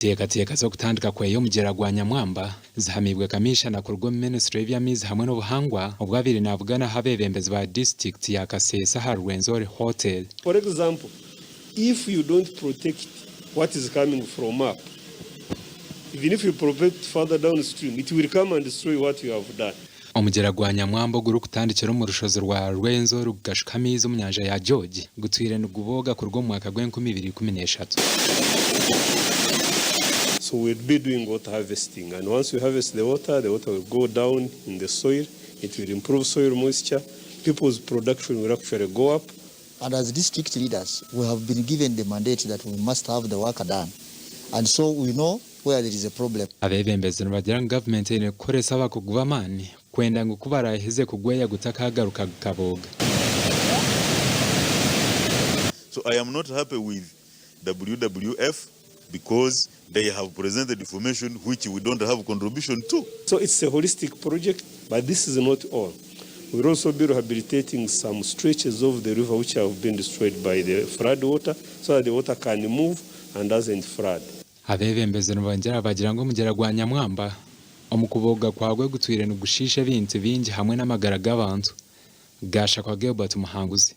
Enteekateeka z'okutandika kweeya omugyera gwa Nyamwamba zihamiibwe Kamiishana kuruga omu minisiture y'eby'amaizi hamwe n'obuhangwa obu abaire nabuganaho abeebembezi ba disiturikiti ya Kasese aha Rwenzori Hotel. For example, if you don't protect what is coming from up, even if you protect further downstream, it will come and destroy what you have done. Omugyera gwa Nyamwamba ogurikutandikira omu rushozi rwa Rwenzori gukashuka amaizi omu nyanja ya George gutwire nigubooga kuruga omu mwaka gw'enkumi ibiri ikumi n'eshatu. So we'll be doing water harvesting and once we harvest the water, the water will go down in the soil, it will improve soil moisture, people's production will actually go up. And as district leaders, we have been given the mandate that we must have the work done and so we know where there is a problem. Abeebembezi nibagira ngu gavumenti eine kukoresa abakugu b'amaani kwenda ngu ku baraaheze kugweya gutakagaruka gukabooga. So I am not happy with WWF because they have presented information which we don't have contribution to. So it's a holistic project but this is not all. We will also be rehabilitating some stretches of the river which have been destroyed by the flood water so that the water can move and doesn't flood. Abeebembezi nibongyera bagira ngu omugyera gwa Nyamwamba omu kubooga kwagwo gutwire nigushiisha ebintu bingi hamwe n'amagara g'abantu. Gashakwa Gilbert Muhanguzi.